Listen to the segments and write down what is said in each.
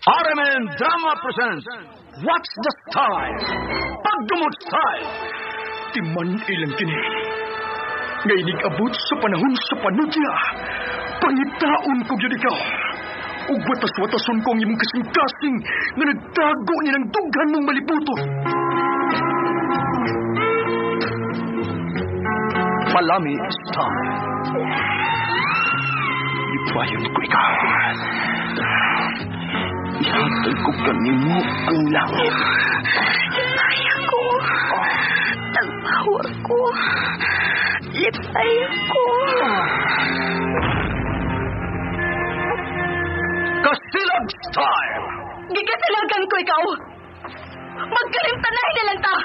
RMN Drama presents What's the Style? Pagdumot Style! Timan ilang kini. Nga abot sa panahon sa panudya. Pangitaon ko gyud ikaw. Ug watas-watason ko ang imong kasing-kasing nga nagtago ni ng dughan mong malibuton. Palami Style. Ipayon ko ikaw. Ihatag ko kanimo ang langit. Lipay ako. Tagpawa ko. Lipay ako. Kasilag Style! Gikasilagan ko ikaw. Magkalimtanay na lang ta.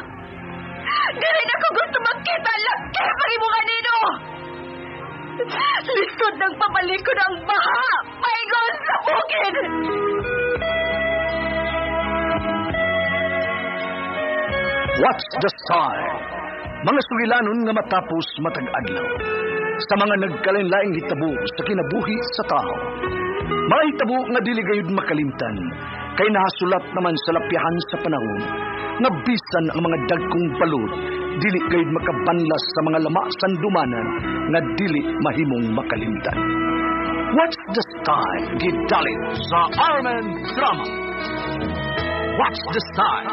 Dili na ko gusto magkita laki pag imo kanino. Lisod ng pabalikon ang baha. Paingon sa bukid. What's the Style? Mga sugilanon nga matapos matag adlaw. Sa mga nagkalain-laing hitabo sa kinabuhi sa tao. Mga hitabo nga dili gayud makalimtan, kay nahasulat naman sa lapyahan sa panahon, nga bisan ang mga dagkong balod, dili gayud makabanlas sa mga lama sandumanan nga dili mahimong makalimtan. What's the Style? Gidalit sa RMN Drama. What's the Style?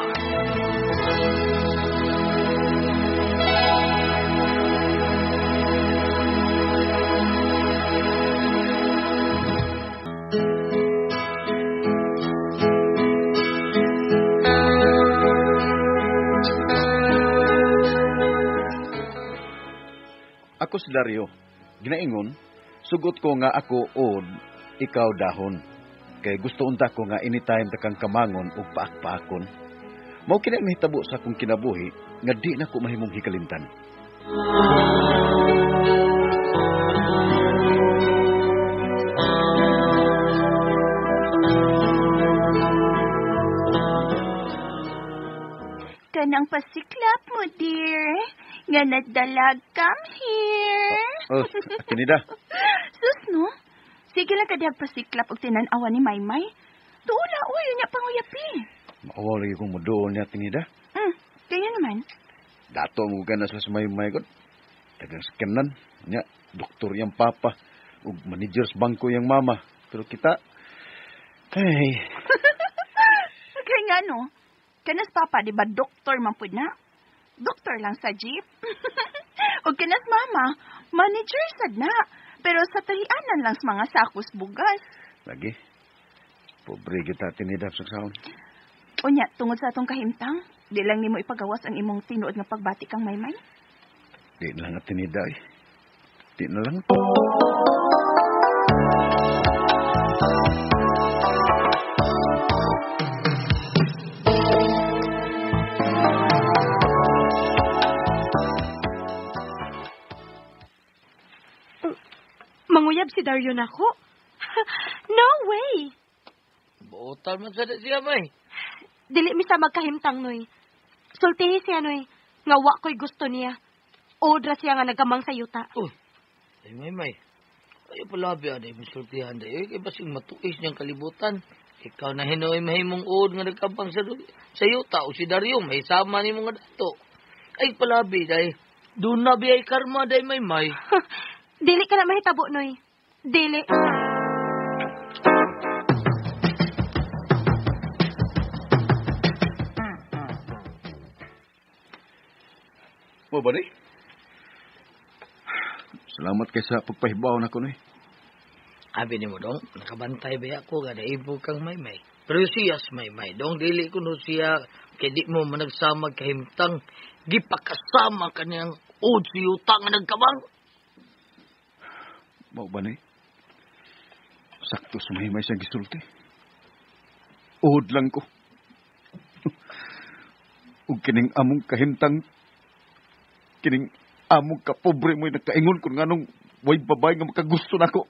Ako si Dario. Ginaingon, sugot ko nga ako od, ikaw dahon. Kay gusto unta ko nga anytime ta kang kamangon ug paakpaakon. Mao kini ang nahitabo sa akong kinabuhi nga di na ko mahimong hikalimtan. Kanang pasiklap mo, dear. Nga nagdalag, come here. Oh, kinida. Sus, no? Sige lang kadiyag pasiklap og tinan-awa ni Maymay. Tuula, uy, yun niya panguyapi. Maawaw lagi kong muduol niya, tinida. Kaya naman. Dato mo ka na sa Maymay ko. Tagang sakyanan. Nya, doktor yang papa. Ug manager sa bangko yang mama. Pero kita, hey. Kaya nga, no? Kanas papa, di ba doktor man pud na? Doktor lang sa jeep. O kanas mama, manager sad na. Pero sa tahianan lang sa mga sakos bugas. Lagi. Pobre kita tinidap sa saon. Unya, tungod sa atong kahimtang, di lang nimo ipagawas ang imong tinuod nga pagbati kang Maymay? Di na lang at tinida eh. Di na lang. Manguyab si Dario nako. No way. Buotan man sa siya, may. Dili mi sa magkahimtang, Noy. Sultihi siya, Noy. Nga wa ko'y gusto niya. Odra siya nga nagamang sa yuta. Oh, ay, may. Ay, palabi, anay, misultihan dayo. Ay, basing matuis niyang kalibutan. Ikaw na hinoy mahimong uod nga nagkampang sa yuta. O si Dario, may sama ni mga dato. Ay, palabi, day. Doon na biyay karma, day, may. Dili ka na mahitabo, Noy. Dili. Mo ba ni? Salamat kay sa pagpahibaw na ko, Noy. Abi ni mo, dong, nakabantay ba ako, gada ibo kang Maymay. Pero siya sa Maymay, dong, dili ko no siya, kay di mo managsama kahimtang, gipakasama ka niyang od si yuta nga nagkamang. Mao ba ni? Sakto sa mahimay siyang gisulti. Uhod lang ko. Ug kining among kahimtang, kining among kapobre mo'y nakaingon kung nganong way babae nga makagusto nako.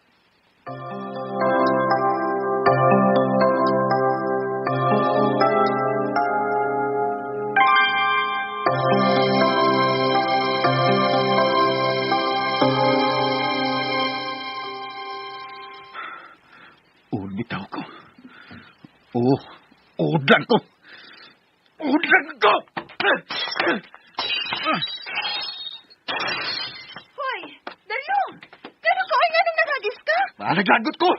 Uhod bitaw ko. Oo, uod lang ko. Uod lang ko! Hoy, Dario! Pero ko, ay nga nang nagagis ka? Naglagot ko!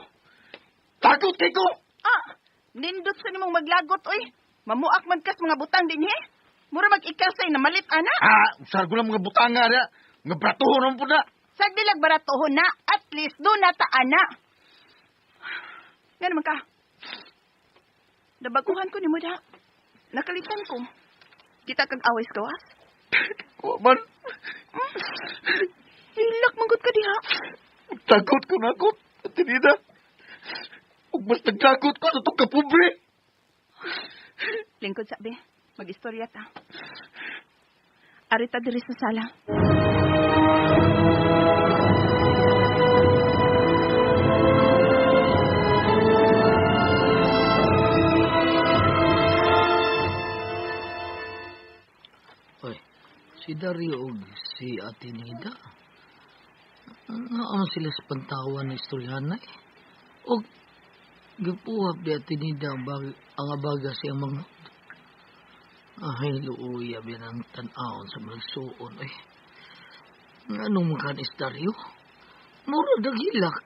Tagot kay ko! Ah, nindot sa nimong maglagot, oy. Mamuak man kas mga butang din, he? Mura mag-ikaw sa'yo na malit, ana. Ah, usar ko lang mga butanga na. Mga bratuhon naman po na. Sagdilag baratohon na, at least do na ta, ana. Nga naman ka. Nabaguhan ko ni mo da. Nakalitan ko. Kita kag away sa gawas? Wa man. Hilak manggut ka diha. Takot ko na ako. Tinida. Ug mas nagtakot ko sa itong kapobre. Lingkod sabi, mag-istorya ta. Arita diri sa sala. Oy, si Dario og si Ate Nida. Ano sila sa pantawan ng istoryahan na eh. Og gipuhap di Ate Nida ang abaga siyang mga. Ay, luuya biyan ang tan-awon sa magsuon eh. Anong makanis Dario? Mura dagilak.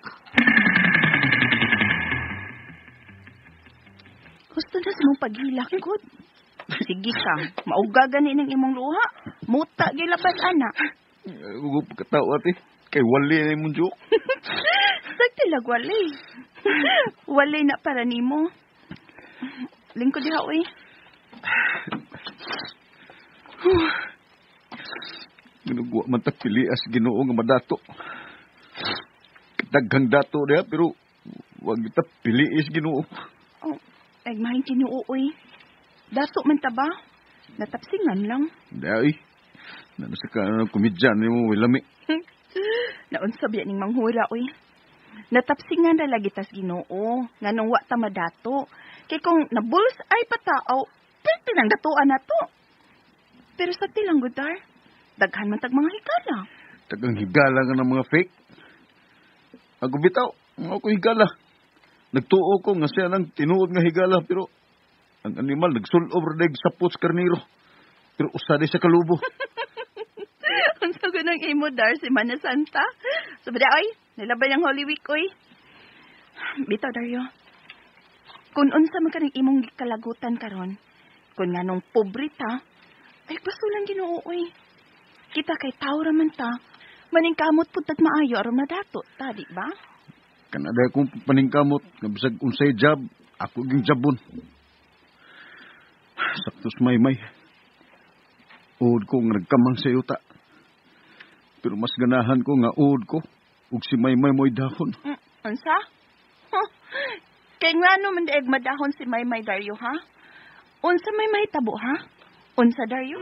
Gusto na sa mong paghilak, good. Sige ka, mauga gani ng imong luha. Muta gilabas, ana. Huwag pagkatao, ate. Kay wali na imong joke. Sagtilag wali. Wali na para nimo. Lingkod diha, oy. Ginugwa man ta pilias Ginoo nga madato. Daghang dato diha pero wag kita piliis Ginoo. Oh, ay mahin tinuo, oy. Dato man ta ba? Natapsingan lang. Dai. Nano sa ka ng komedyan nimo way lami. Naunsa biya ning manghura, oy. Natapsingan ra lagi tas Ginoo nganong wa ta madato. Kay kung nabuls ay patao, pwede nang datuan na to. Pero sa tilang gudar, daghan man tag mga higala. Tagang higala nga ng mga fake. Ako bitaw, mga ako higala. Nagtuo ko nga siya lang tinuod nga higala pero ang animal nagsulob ra dag sa puts karniro. Pero usa di sa kalubo. Unsa ganang imo dar si Mana Santa? Sabi da, oy, nilabay ang Holy Week, oy. Bitaw, Dario. Kung unsa man kaning imong gikalagutan karon, kung nganong pobre ta, ay basulan Ginoo, oy. Kita kay tao ra man ta, maningkamot pud tag maayo aron madato ta, di ba? Kanada akong paningkamot nga bisag unsay job, ako ging jobon. Saktos maymay. Uod ko nga nagkamang sa yuta. Pero mas ganahan ko nga uod ko ug si Maymay mo'y dahon. Unsa? Huh. Kay ngano man daig madahon si Maymay, Dario, ha? Unsa may mahitabo, ha? Unsa, Dario?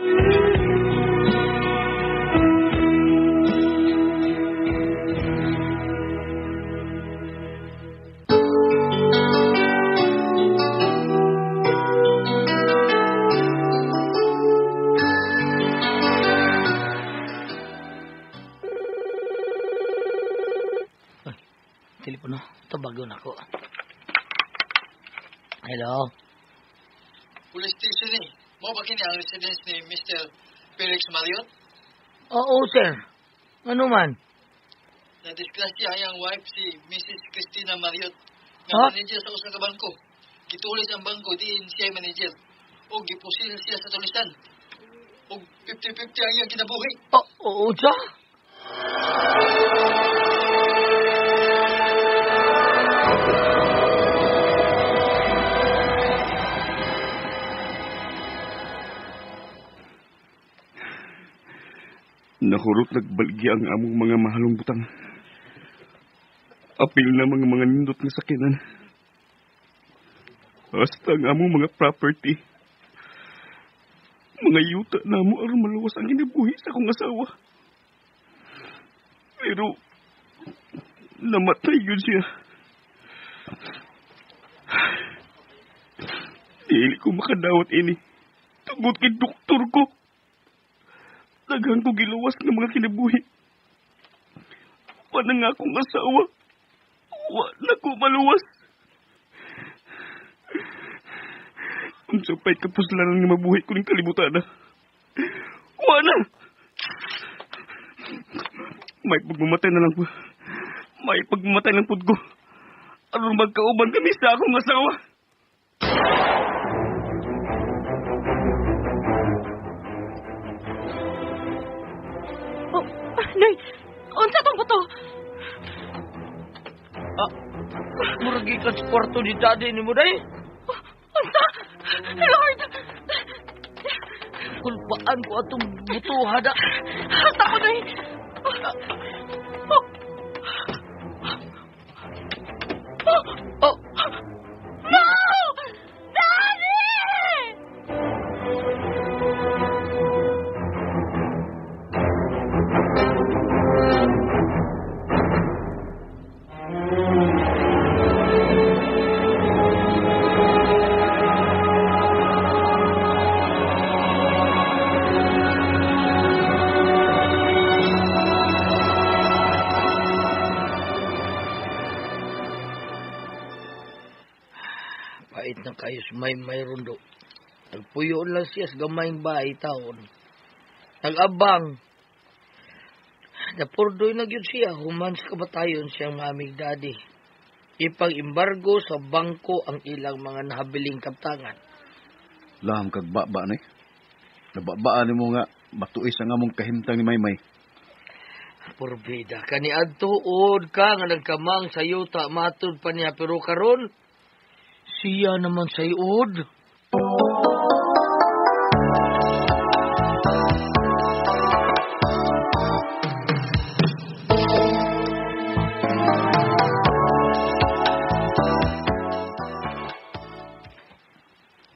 Ay, telepono. Tabagon ako. Hello? Police station eh. Mao ba kini ang residence ni Mr. Felix Marriott? Oo, sir. Ano man? Nadisgrasya ang wife si Mrs. Christina Marriott nga Ha? manager sa usa ka bangko. Gitulis ang bangko diin siya ay manager. O gipusil siya sa tulisan. Og 50-50 ang iyang kinabuhi. Oo, siya? Nahurot nagbalgi ang among mga mahalong butang. Apil na mga nindot nga sakinan. Hasta ang among mga property. Mga yuta na mo aron maluwas ang kinabuhi sa akong asawa. Pero namatay yun siya. Dili ko makadawat ini. Tungod kay doktor ko. Daghan ko giluwas ng mga kinabuhi. Wala nga akong asawa. Wa na ko maluwas. Unsa pa'y kapuslanan nga mabuhi ko ning kalibutan na. Wala na! May pagmamatay na lang po. May pagmamatay lang pud ko. Aron magkauban kami sa akong asawa. Oh, Noy, unsa tong buto? Ah, murag gikan sa kwarto ni daddy ni mo, day. Unsa? Lord! Kulpaan ko atong buto, hada. Hasta ko, Noy! Oh. Oh. Oh. No! Daddy! Pait na kayo sa may rondo. Nagpuyo lang siya sa gamayng bahay taon. Nag-abang. Napurdoy na gyud siya human sa kabatayon siyang mamig daddy. Ipag-embargo sa bangko ang ilang mga nahabiling kaptangan. Laham kag baba ni. Nababaan nimo nga matuis ang among kahimtang ni Maymay. Porbida kaniadto uod ka nga nagkamang sa yuta matud pa niya pero karon siya naman sa uod.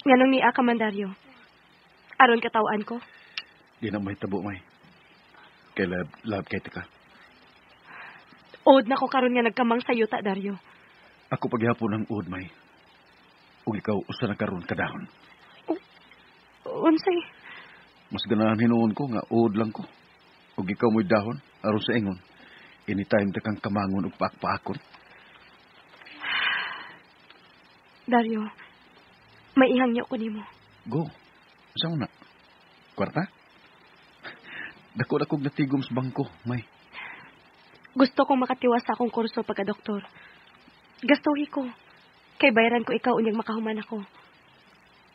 Nganong niya ka man, Dario? Aron katawaan ko? Di na mahitabo, May. Kay lab kay ka. Uod na ko karon nga nagkamang sa yuta, Dario. Ako paghihapon ang uod, May. Ug ikaw usa na karon kadahon. Unsay? Mas ganahan hinuon ko nga uod lang ko. Ug ikaw mo'y dahon aron sa ingon. Anytime ta kang kamangon ug paakpaakon. Dario, may ihangyo ko nimo. Go. Sa una? Kwarta? Dako na kog natigom sa bangko, May. Gusto kong makatiwas sa akong kurso pagka-doktor. Gastuhi ko. Kay bayaran ko ikaw unyag makahuman ako.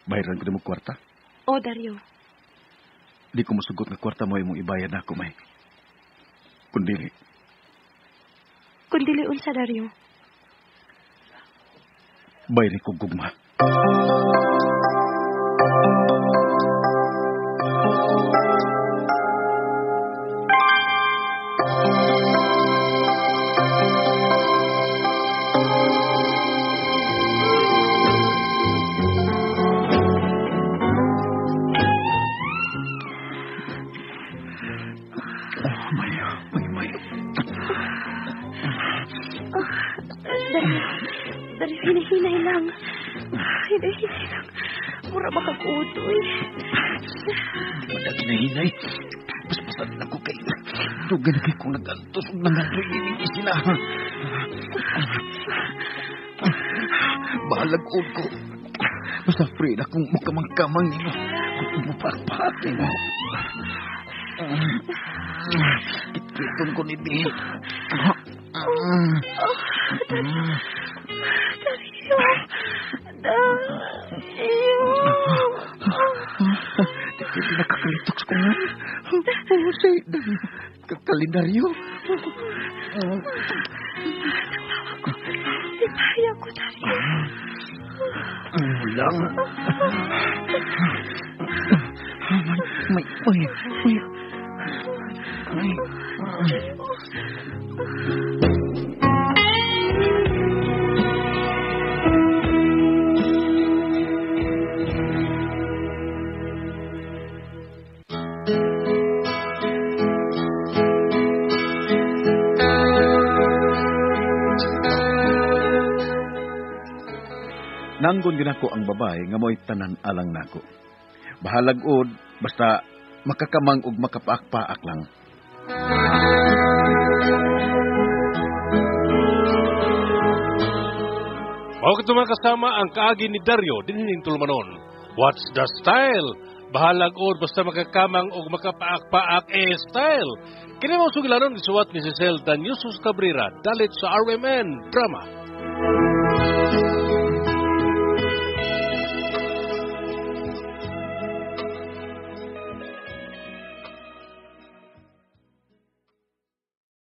Bayaran ko nimo kwarta? O, Dario. Di ko musugot nga kwarta mo imong ibayad nako, May. Kundili. Kundili unsa, Dario? Bayri ko gugma. May. Dario, hinahinay lang. Hinahinay lang. Mura makakutoy. Di ba na hinahinay? Paspasan na ko kay dugay na kay kung nag-antos ug nangandoy ini sila. Bahalag og ko. Basta free na kung mukamang-kamang nimo. Kung mupakpak nimo. Kitkiton ko ni Bi. Dario. Dario. Di nakakalitok sa kungan. Oh, say, kalendaryo. Di kaya ko, Dario. Lang. May, may, may. Ay. Nanggon ginako ang babae nga mo'y tanan alang nako. Bahalag od, basta makakamang og makapaak-paak lang. Mao kadto mga kasama ang kaagi ni Dario dinhi ning tulumanon. What's the style? Bahalag or basta makakamang og makapaak-paak eh style. Kini mo sugilanon gisuwat ni Cecil Danyusos Cabrera dalit sa RMN Drama.